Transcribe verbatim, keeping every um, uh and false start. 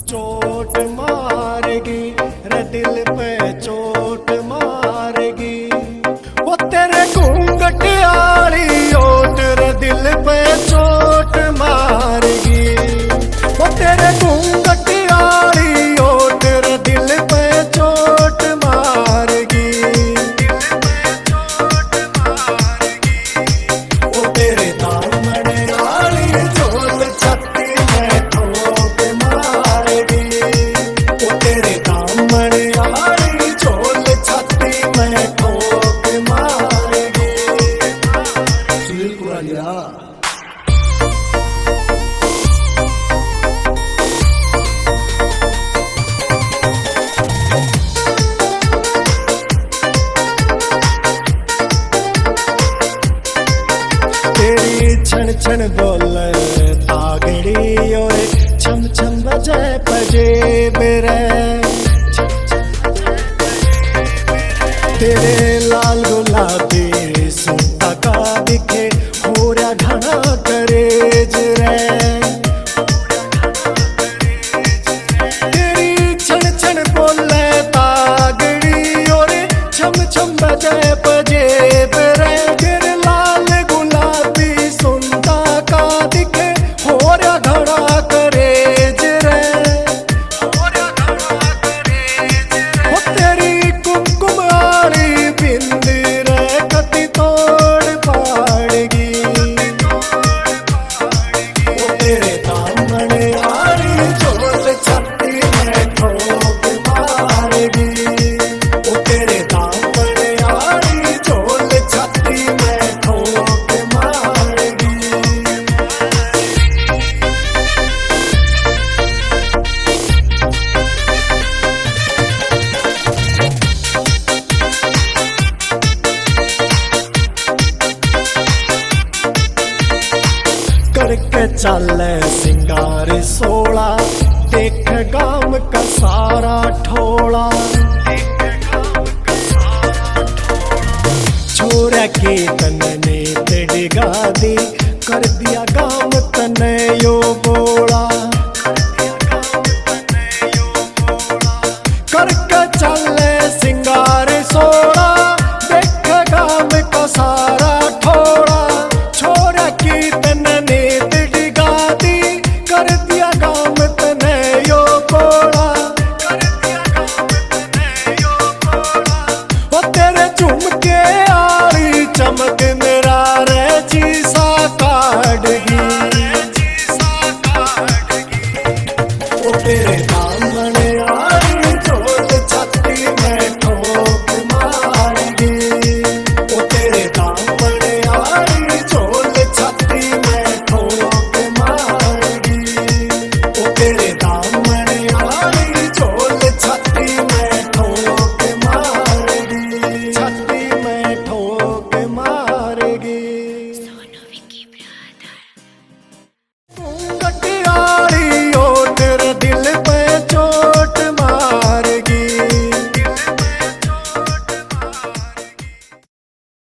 चोट मारेगी रे, दिल पे चोट मारेगी। वो तेरे घूंघट आली ओट रे, दिल पे चोट मारेगी। वो तेरे घूंघट आली ओट रे, दिल पे चोट मारेगी। ओ तेरे दामन आली झोल छाती में ठोक मारेगी। ओ तेरे दामन आली झोल छाती में ठोक मारेगी। सुनील कुरालिया। तेरी छण छण बोले तागड़ी ओए, छम छम बजे पजेब रे। तेरे लाल गुलाबी सूटा का दिखे होरा घना करेज रे। तेरी छण छण बोले तागड़ी और छम छम बजे पजेब रे। तेरे लाल गुलाबी सुनता का दिखे होरा घड़ा करेज रे। ओ तेरी कुमकुम आली बिंदी रे, कति तोड़ पाड़ेगी। ओ तेरे दामन आली झोल छाती में ठोक मारेगी। ओ तेरे दामन आली झोल छाती में ठोक मारेगी। करके चाले सिंगार सोला, देख गाम का सारा ठोला। छोरा के तन ने ते डिगा दी, कर दिया गाम तने यो बोला। करके चल